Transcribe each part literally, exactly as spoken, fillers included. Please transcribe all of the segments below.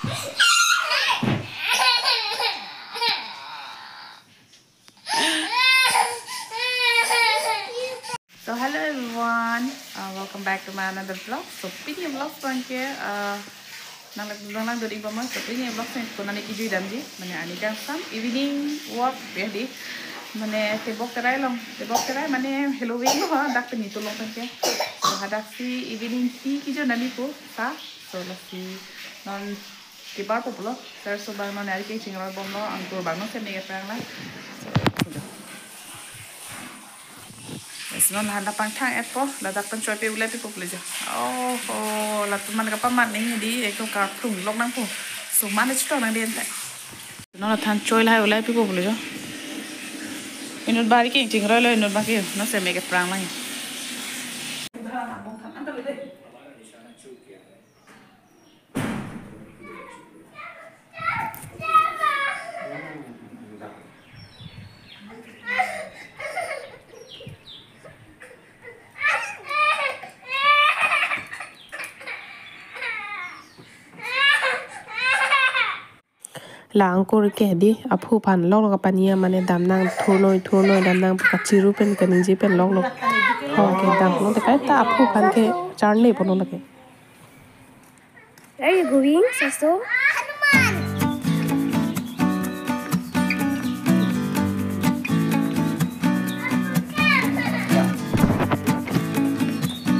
So hello everyone, uh, welcome back to my another vlog. So pini vlog abangke, uh, nang lak dong lang doding bama. So pini vlog abangke konane kejui damji, mane ani kangsam evening walk ya di. Mane tebok terai along, tebok terai mane Halloween lo ha, dak pini tulong abangke. So hadaksi evening tea kejui damji ko sa. So lasi non kebarpo pulo, sir so abang non ari kechingrum bomlo, angkur abang non seme keprang lang. So, yes, non handa pangthang-etpo, ladak pen choipe ulai pipo pulo jo. Oh, oh, latum man kapaman ni di, eko karplung lok nangpo. So, mane chito nang di ente. Non la than choi lahai ulai pipo pulo jo. Inut bari kechingrum lo, inut baki, non seme keprang lang. La angkur ke di, aphu aphan lok lok apani mane damnang thurnoi thurnoi damnang kachiru pen kaningje pen lok lok. Ho ke damlo te kaita aphu aphan ke charlepo non lake. Where are you going, Sasto?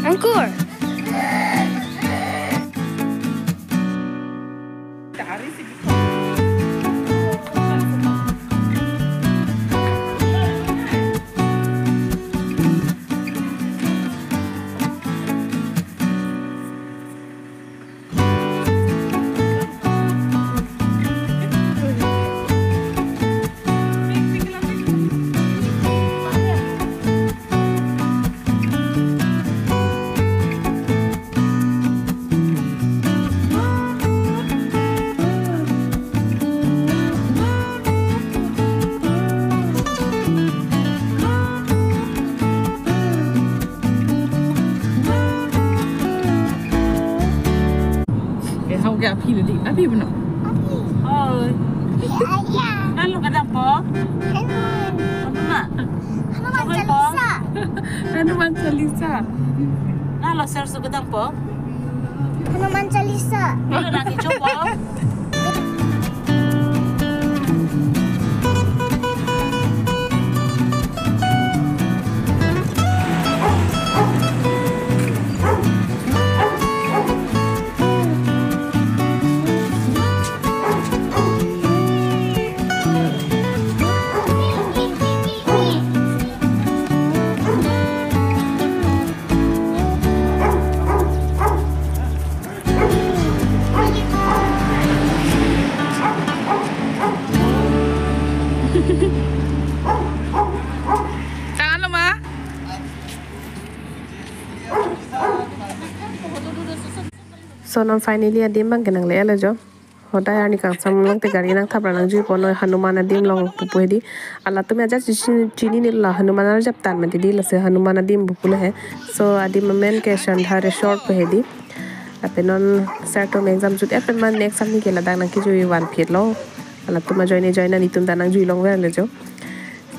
Angkur. Eh, hau ke aphi le di, aphi beno. Aphi. Oi. Aphi, ayah. Nalo kedampo? Hanuman. Hanuman. Hanuman Chalisa. Hanuman Chalisa. Nalo sir so kedampo? Hanuman Chalisa. Nalo nang kechopo? Chalo ma? So non finally adim abang kenang le alo jo. Hodai arni kangsam along te gari nangthap ra nangjuipo, non Hanuman adim along pupu hedi. Halatum ajat chini, chinine la Hanuman arjap tan mati di, lasi Hanuman adim pupu le he. So adim amen ke Shandha Resort pu hedi. Lapen non sir atum exam jut-et pen ma next arni ke ladak nangkejui vanphit lo. Halatum ajoine ajoine netum ta nangjui longver le jo.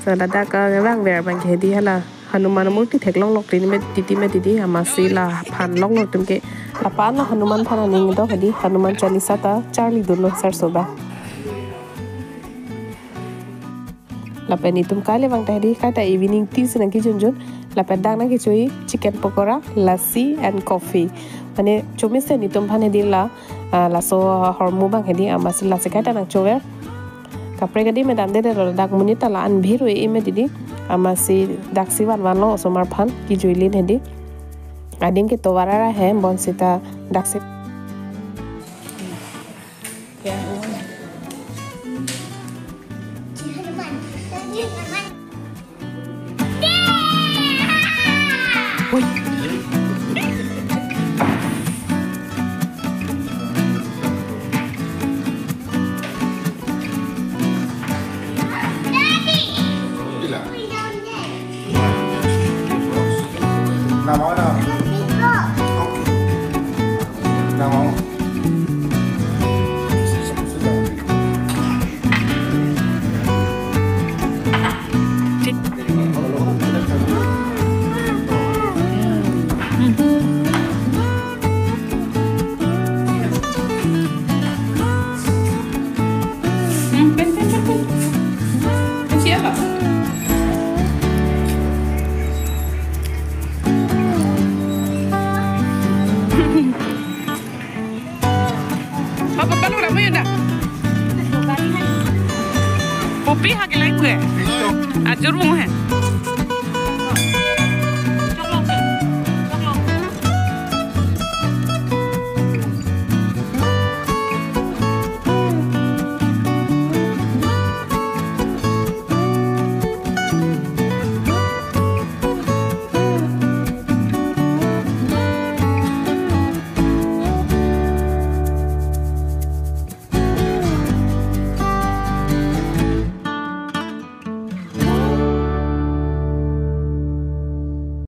So ladak kevangver abang ke hedi hala Hanuman murti theklong lok titi me titi me titi, amatsi la phan lok lok atum ke. Lapen la Hanuman phan aning do hedi Hanuman Chalisa ta charli dunlo sir so abang. Lapen netum kali abang ta hedi kaita evening tea si nangkejunjun. Lapen dak nangkechui chicken pakora, lassi and coffee. Mane chomise netum phan hedi la, ah, laso ahormu abang hedi, amatsi lasi kaita nangchover. Kaprek adim me damdedetlo, dak monit ta la-an bhiru e-e me titi. Amatsi daksi vanvanlo osomar aphan kejui lin hedi. Adim ke tovar ara he, bonsita daksi. Pi ha kelai pu eh. Ajur mung he.